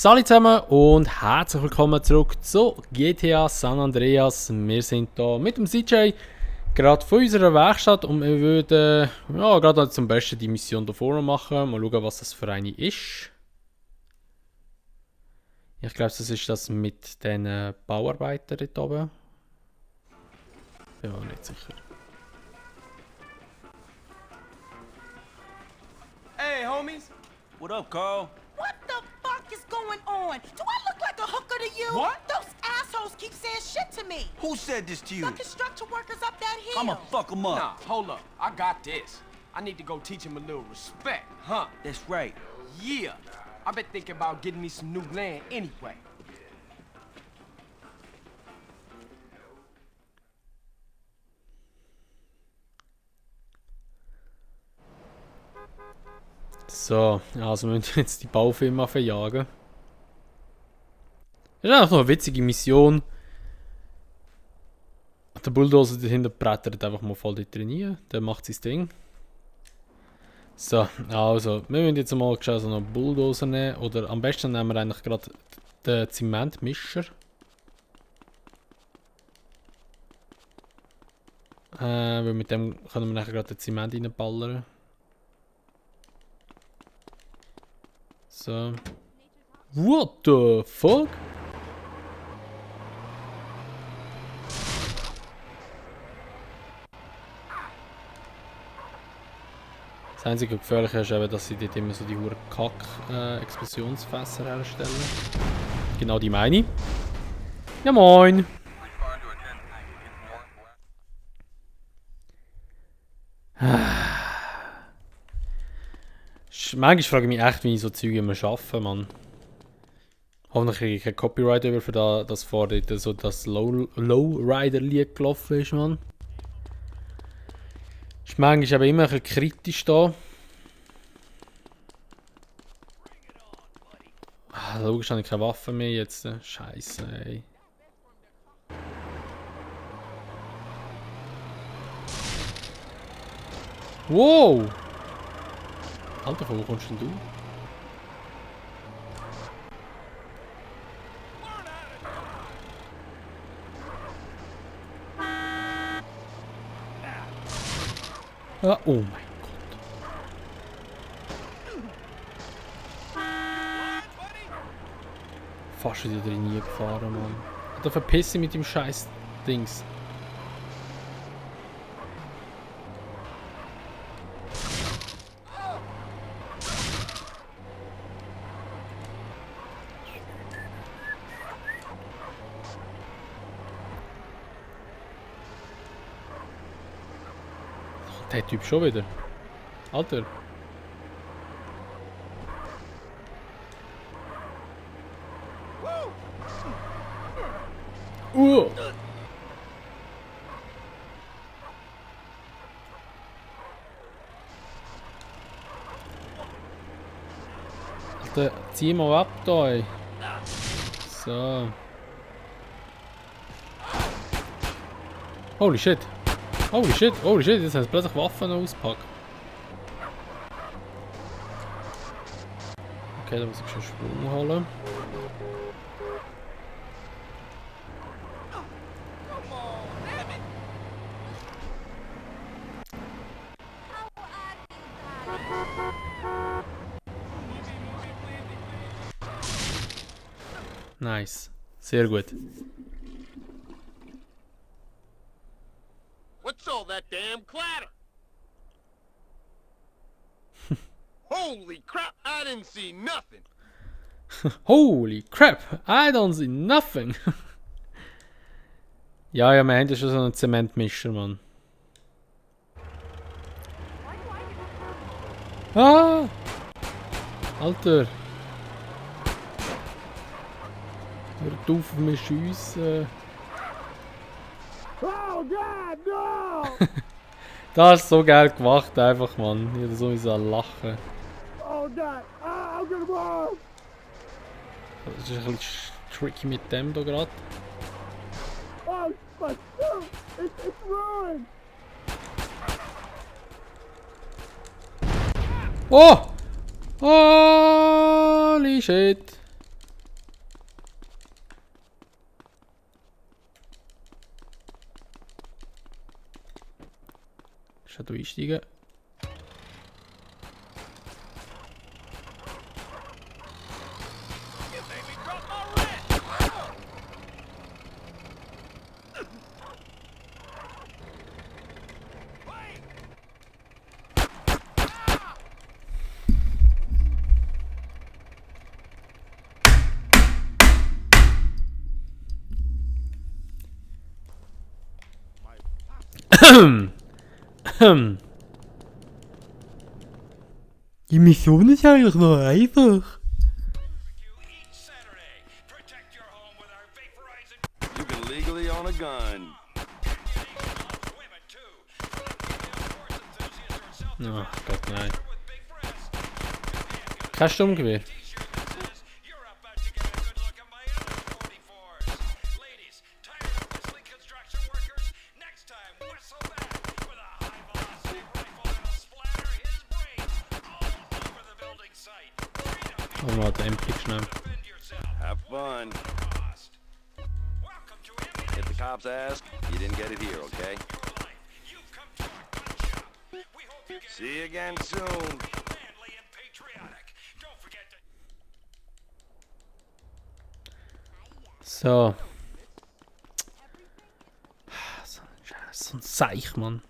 Salut zusammen und herzlich willkommen zurück zu GTA San Andreas. Wir sind hier mit dem CJ gerade von unserer Werkstatt und wir würden gerade zum besten die Mission hier vorne machen. Mal schauen, was das für eine ist. Ich glaube, das ist das mit den Bauarbeitern dort oben. Bin mir nicht sicher. Hey, homies. What up, Carl? What the fuck is going on? Do I look like a hooker to you? What? Those assholes keep saying shit to me. Who said this to you? The construction workers up that hill. I'ma fuck them up. Nah, hold up. I got this. I need to go teach him a little respect, huh? That's right. Yeah. I've been thinking about getting me some new land anyway. So, also wir müssen jetzt die Baufirma verjagen. Das ist einfach noch eine witzige Mission. Der Bulldozer dahinter brettert einfach mal voll dort drin. Der macht sein Ding. So, also, wir müssen jetzt mal so einen Bulldozer nehmen. Oder am besten nehmen wir eigentlich gerade den Zementmischer. Weil mit dem können wir nachher gerade den Zement reinballern. So. What the fuck? Das einzige Gefährliche ist eben, dass sie dort immer so die hohen Kack-Explosionsfässer herstellen. Genau die meine ich. Ja moin! Manchmal frage ich mich echt, wie ich so Züge immer schaffe, Mann. Hoffentlich kriege ich kein Copyright über für das vorher so das Lowrider-Lied gelaufen ist, Mann. Ist manchmal aber immer ein bisschen kritisch da. Logisch habe ich keine Waffe mehr jetzt. Scheiße, ey. Wow! Alter, von wo kommst denn du? Ah, oh mein Gott. Fast wieder drin gefahren, Mann. Da verpiss dich mit dem scheiß Dings. Der Typ schon wieder. Alter. Alter, zieh mal ab da, ey. So. Holy shit. Holy shit, jetzt haben sie plötzlich Waffen auspackt. Okay, da muss ich schon Sprung holen. Nice, sehr gut. What's all that damn clatter? Holy crap, I didn't see nothing. Holy crap, I don't see nothing. Ja, wir haben ja schon so einen Zementmischer, Mann. Ah! Alter! Hört auf mich schiessen. Oh God, no! Das ist so geil gemacht, einfach, Mann. Ich hätte sowieso lachen. Oh God, I'm gonna move! Das ist ein bisschen tricky mit dem hier gerade. Oh, my suit! It's ruined! Oh! Holy shit! Kannst du einsteigen? Die Mission ist eigentlich noch einfach. You can legally own a gun. Oh Gott, nein. Kein Sturmgewehr. Oh, mal den MP schnell. Have fun. If the cops ask, you didn't get it here, okay? See you again soon. So. So ein Seich, Mann.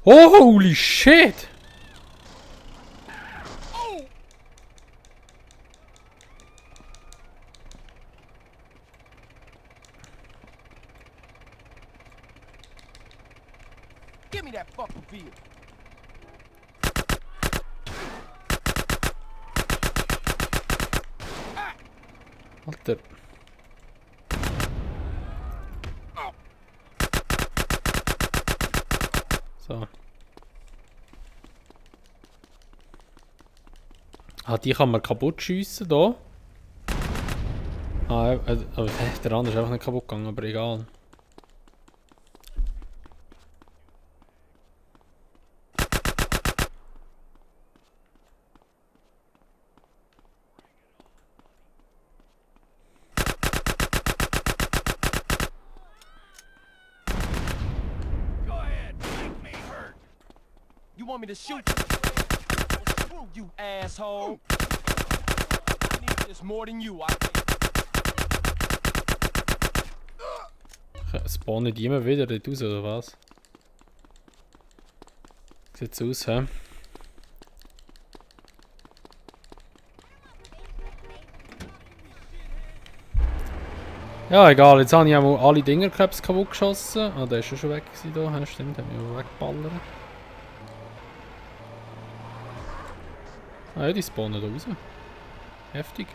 Oh, holy shit! Give me that fucking beer. Alter. So. Ah, die kann man kaputt schiessen hier. Ah, der andere ist einfach nicht kaputt gegangen, aber egal. You want me to shoot you? Well, screw you, asshole. I need this more than you, I think. Spawnen die immer wieder dort raus, oder was? Sieht's aus, hä? Ja, egal, jetzt habe ich auch mal alle Dingerkrebs kaputt geschossen. Ah, der ist schon weg gewesen da, ja, stimmt, der hat mich auch weggeballert. Ah ja, die spawnen da raus. Heftig.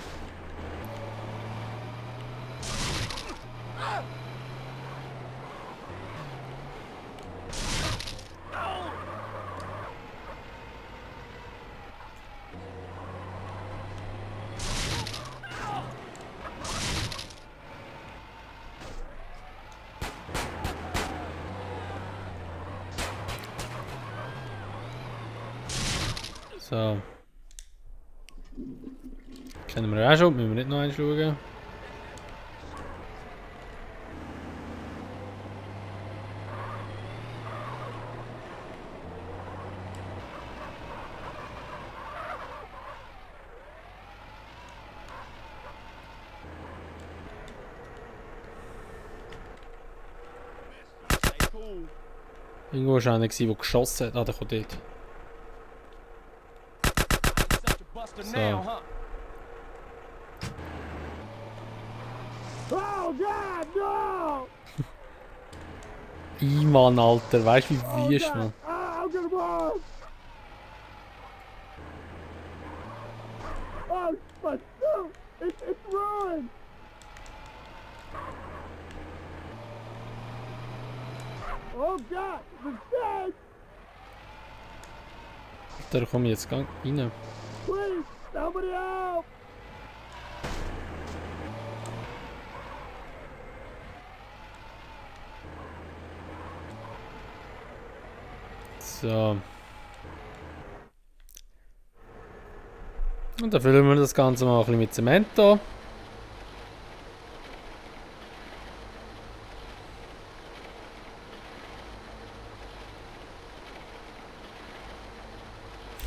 So. Kennen wir auch schon, müssen wir nicht noch einschauen. Irgendwo war einer, der geschossen hat. Ah, der kommt dort. So. Oh God, no! Mann, Alter, weißt du wie wüst, man? I'm gonna walk! Oh, my suit! It's ruined! Oh God, the dead! Da komm ich jetzt rein. Please, somebody help! So. Und dann füllen wir das Ganze mal ein bisschen mit Zement hier.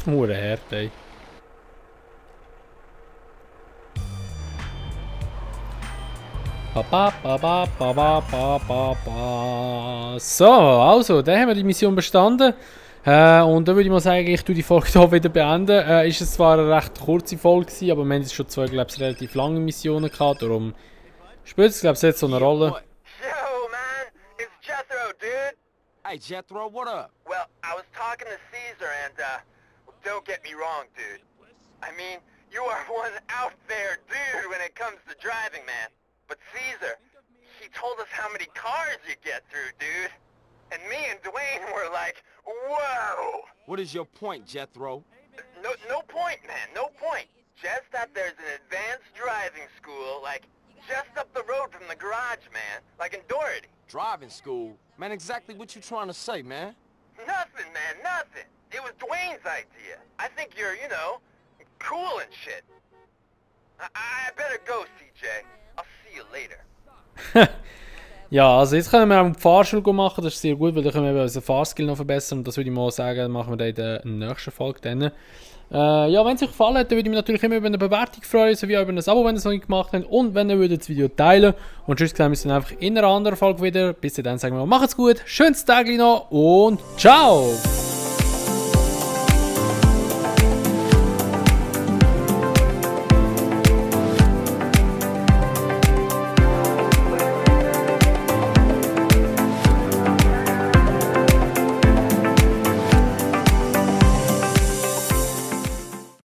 Hure hart, ey. So, also, dann haben wir die Mission bestanden. Und dann würde ich mal sagen, ich tue die Folge hier wieder beenden. Ist es zwar eine recht kurze Folge gewesen, aber wir haben jetzt schon zwei, glaube ich, relativ lange Missionen gehabt. Darum spielt es, glaube ich, jetzt so eine Rolle. Yo, man, it's Jethro, dude. Hey, Jethro, what up? Well, I was talking to Caesar and, don't get me wrong, dude. I mean, you are one out there dude when it comes to driving, man. But Caesar, he told us how many cars you get through, dude. And me and Dwayne were like, whoa! What is your point, Jethro? No point, man, no point. Just that there's an advanced driving school, like, just up the road from the garage, man. Like in Doherty. Driving school? Man, exactly what you trying to say, man? Nothing, man, nothing. It was Dwayne's idea. I think you're, you know, cool and shit. I better go, CJ. I'll see you later. Ja, also jetzt können wir auch die Fahrschule machen, das ist sehr gut, weil dann können wir unseren Fahrskill noch verbessern und das würde ich mal sagen, machen wir dann in der nächsten Folge dann. Ja, wenn es euch gefallen hat, dann würde ich mich natürlich immer über eine Bewertung freuen, sowie auch über ein Abo, wenn ihr es noch nicht gemacht habt und wenn ihr das Video teilen und tschüss, sehen wir uns dann einfach in einer anderen Folge wieder. Bis dann sagen wir mal, macht's gut, schönes Tag noch und ciao!